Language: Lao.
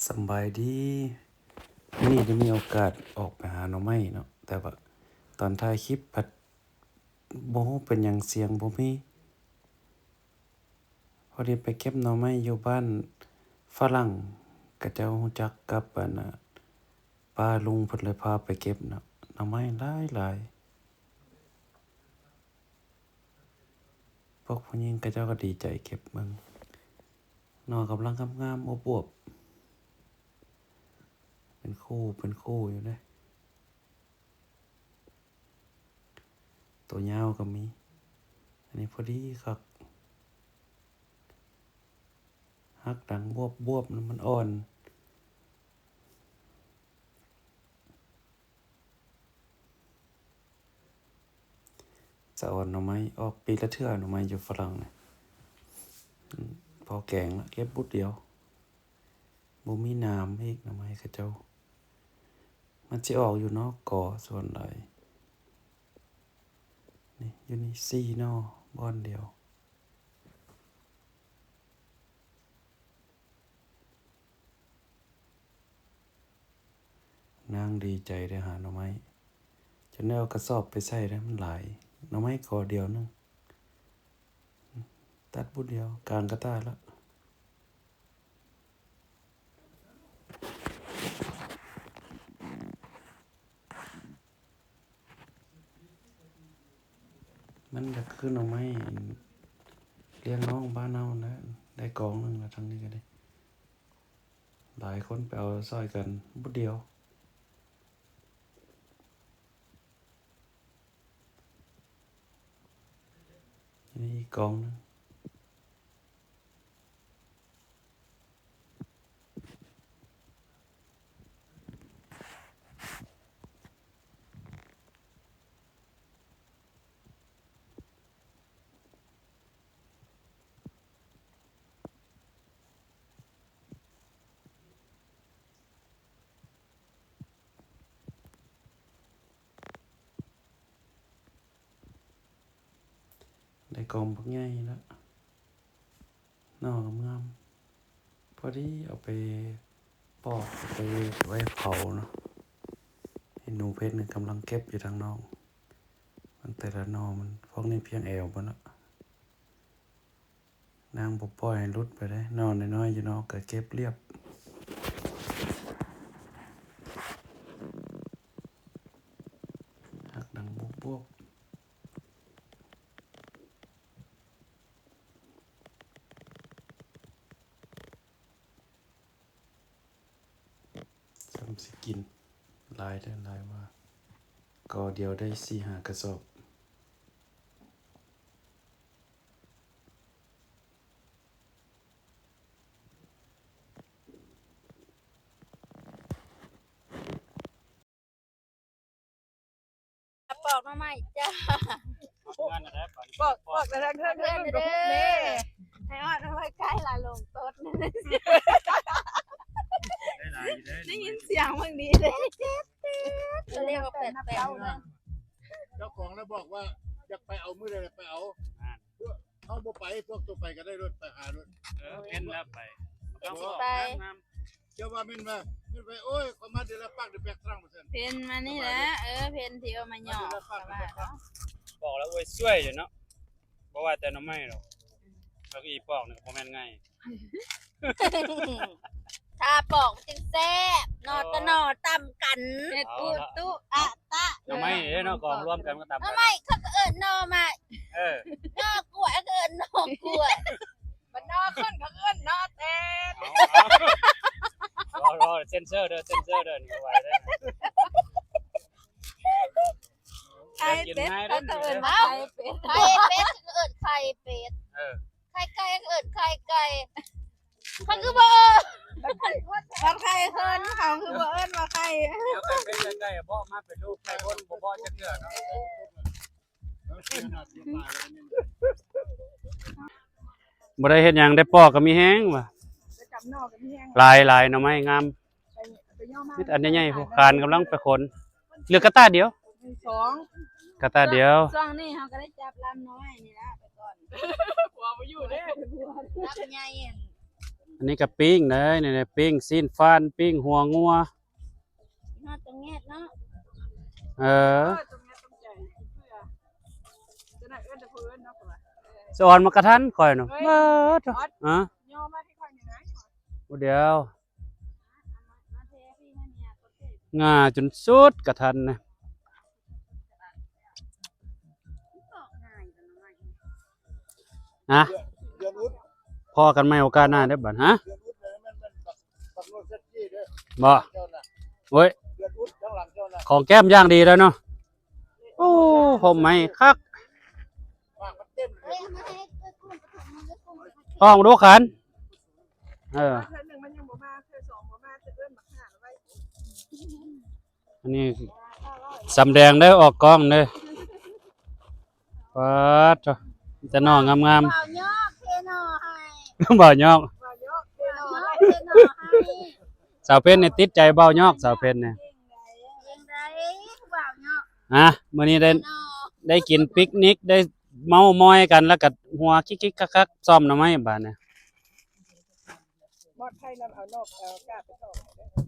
ສຳບາຍດີ ມື້ນີ້ໄດ້ມີໂອກາດອອກໄປຫາໜໍ່ໄມ້ເນາະ ແຕ່ວ່າຕອນຖ່າຍຄລິບພັດບໍ່ຮູ້ເປັນຫຍັງສຽງບໍ່ມີ. ພໍດີໄປເກັບໜໍ່ໄມ້ຢູ່ບ້ານຝຣັ່ງ ເຂົາເຈົ້າຮູ້ຈັກກັບອັນນ່າ ປ້າລຸງເພິ່ນເລີຍພາໄປເກັບເນາະ ໜໍ່ໄມ້ຫຼາຍໆ. ພວກຜູ້ຍິງເຂົາເຈົ້າກໍດີໃຈເກັບເບິ່ງ ໜໍ່ກຳລັງງາມໆ ອວບໆ ເປັນຄູ່ເປັນຄູ່ຢູ່ເດ້. ໂຕຍາວກໍມີ ອັນນີ້ພໍດີຄັກ ຮັກດັງບວບໆ ມັນອ່ອນ. ສະອອນໜໍ່ໄມ້ອອກປີລະເທື່ອ ໜໍ່ໄມ້ຢູ່ຝຣັ່ງນະ ພໍແກງລະ ເກັບບຸດດຽວ ບໍ່ມີໜາມອີກ ໜໍ່ໄມ້ເຂົາເຈົ້າ ມັນຊິອອກຢູ່ນອກກໍສ່ວນຫຼາຍ. ນີ້ ຢູ່ນີ້ສີ່ໜໍ່ ບ່ອນດຽວ. ນາງດີໃຈໄດ້ຫາໜໍ່ໄມ້ ຈົນໄດ້ເອົາກະສອບໄປໃສ່ໄດ້ ມັນຫຼາຍ ໜໍ່ໄມ້ກໍດຽວໜຶ່ງ ຕັດບຸດດຽວ ກາງກະຕ່າລະ. ມັນກໍຄືໜໍ່ໄມ້ລ້ຽງນ້ອງບ້ານເຮົານະ ໄດ້ກອງໜຶ່ງລະ ທາງນີ້ກໍໄດ້ ຫຼາຍຄົນໄປເອົາຊ່ອຍກັນບຸດດຽວ. ນີ້ອີກກອງໜຶ່ງ. ໄດ້ກອງບັກໃຫຍ່ລະ ໜໍ່ງາມໆ ພໍດີເອົາໄປປອກ ເອົາໄປໄວ້ເຜົາເນາະ. ເຫັນໜູເພັດນີ້ກຳລັງເກັບຢູ່ທາງນອກ ມັນແຕ່ລະໜໍ່ມັນ ພວກນີ້ພຽງແອວພຸ້ນລະ. ນາງບໍ່ປ່ອຍໃຫ້ຫຼຸດໄປເດ້ ໜໍ່ນ້ອຍໆຢູ່ນອກກໍເກັບລຽບ ຮັກດັງບວບໆ. ຊ່ຳຊິກິນ ຫຼາຍແທ້ ຫຼາຍວ່າ ກໍດຽວໄດ້ສີ່ຫ້າກະສອບ. ປອກໜໍ່ໄມ້ຈ້າ ປອກ ປອກແຕ່ທາງເທິງເດີ ໃຫ້ຮອດໄວ້ໃກ້ລະລົງຕົ້ນ ໄດ້ຍິນສຽງເບິ່ງດີເດ້ ເຈົ້າຂອງລະບອກວ່າຢາກໄປເອົາມື້ໃດໄປເອົາ ເຮົາບໍ່ໄປ ພວກໂຕໄປກໍໄດ້ໂລດ ໄປຫາໂລດ ເອີ ເຫັນແລ້ວໄປ ເຫັນຊິໄປ ເຈົ້າວ່າແມ່ນວ່າ ແມ່ນໄປ ໂອ້ຍ ຂ້ອຍມາເດືອນລະປັກ ເດືອນແປດຄັ້ງ ວ່າຊັ້ນ ເພັນມານີ້ແຫຼະ ເອີ ເພັນທີ່ເອົາມາຫຍໍ້ ບອກແລ້ວ ໂອ້ຍ ຊ່ວຍຢູ່ເນາະ ບໍ່ວ່າແຕ່ໜໍ່ໄມ້ດອກ ບັກອີ່ປອກນີ້ກໍບໍ່ແມ່ນງ່າຍ ຖ້າປອກມັນຈຶ່ງແຊບ ໜໍ່ຕະໜໍ່ຕຳກັນ ເຮັດອຸຕຸອະຕະ ໜໍ່ໄມ້ເດ້ເນາະ ກອງລວມກັນມັນກໍຕຳກັນ ໜໍ່ໄມ້ເຂົາກໍເອີ້ນໜໍ່ໄມ້ ເອີ ໜໍ່ກ້ວຍກໍເອີ້ນໜໍ່ກ້ວຍ ບັດໜໍ່ຄົນກໍເອີ້ນໜໍ່ແຕດ ເອົາ ເອົາ ລໍ ລໍ ເຊັນເຊີເດີ ເຊັນເຊີເດີ ນີ້ບໍ່ໄຫວເດີ ໄຂ່ເປັດ ເຂົາກໍເອີ້ນໄຂ່ເປັດ ໄຂ່ເປັດກໍເອີ້ນໄຂ່ເປັດ ເອີ ໄຂ່ໄກ່ກໍເອີ້ນໄຂ່ໄກ່ ເຂົາຄືບໍ່ເອີ້ນ ບັດໄຂ່ເພິ່ນ ເຂົາຄືບໍ່ເອີ້ນວ່າໄຂ່ ແລ້ວໄຂ່ເປັດໄຂ່ໄກ່ ເບາະມາເປັນລູກໄຂ່ຄົນ ບໍ່ເບາະຈັກເທື່ອເນາະ. ບໍ່ໄດ້ເຮັດຫຍັງ ໄດ້ປອກກໍມີແຮງວ່າ ໄປຈັບໜໍ່ກໍມີແຮງ ຫຼາຍໆ ໜໍ່ໄມ້ງາມ ໄປ ໄປຍໍມາ ມີແຕ່ອັນໃຫຍ່ໆ ພວກຄານກຳລັງໄປຂົນ ເຫຼືອກະຕ່າດຽວ ສອງ ກະຕ່າດຽວ ຊ່ວງນີ້ເຮົາກໍໄດ້ຈັບລຳໜໍ່ໄມ້ນີ້ລະ ໄປກ່ອນ ຜົວບໍ່ຢູ່ເດ້ ລຳໃຫຍ່ ອັນນີ້ກໍປີ້ງເດ້ ນີ້ແຫຼະ ປີ້ງຊີ້ນຟານ ປີ້ງຫົວງົວ ຮອດຕົງແງດເນາະ ເອີ ເອີ ຕົງແງດຕົງໃຈ ເພື່ອ ຈະໄດ້ເອີ້ນແຕ່ຜູ້ເອີ້ນເນາະ ເພາະວ່າ ສະອອນມາກະທັນຂ້ອຍເນາະ ເອີ ເອີ ຮະ ຍໍມາໃຫ້ຂ້ອຍນີ້ນະ ຜູ້ດຽວ ງ່າຈົນສຸດກະທັນນະ ຮະ ພໍ້ກັນໃໝ່ໂອກາດໜ້າເດີ້ບັດ ຮະ ບໍ່ ໂອ້ຍ ຂອງແກ້ມຢ່າງດີແລ້ວເນາະ ໂອ້ ຫົ່ມໄມ້ຄັກ ຫ້ອງດູຄັນ ເອີ ເທື່ອໜຶ່ງມັນຍັງບໍ່ມາ ເທື່ອສອງບໍ່ມາ ຈະເອີ້ນບັກຫາໄວ້ ອັນນີ້ສຳແດງເດີ ອອກກ້ອງເດີ ປາດໂທ້ ມີແຕ່ໜໍ່ງາມໆ ບ່າວຍອກເທໜໍ່ໃຫ້ ບ່າວຍອກ ບ່າວຍອກເທໜໍ່ໃຫ້ ສາວເພັນນີ້ຕິດໃຈບ່າວຍອກ ສາວເພັນນີ້ ຈັ່ງໃດ ບ່າວຍອກ ຮະ ມື້ນີ້ໄດ້ ເທໜໍ່ ໄດ້ກິນປິກນິກ ໄດ້ເມົາມອຍກັນ ແລ້ວກໍຫົວຄິກໆຄັກໆ ຊ້ອມໜໍ່ໄມ້ບາດນີ້ ມອດໄຜ່ນຳເອົານອກ ເອົາກາບໄປຕໍ່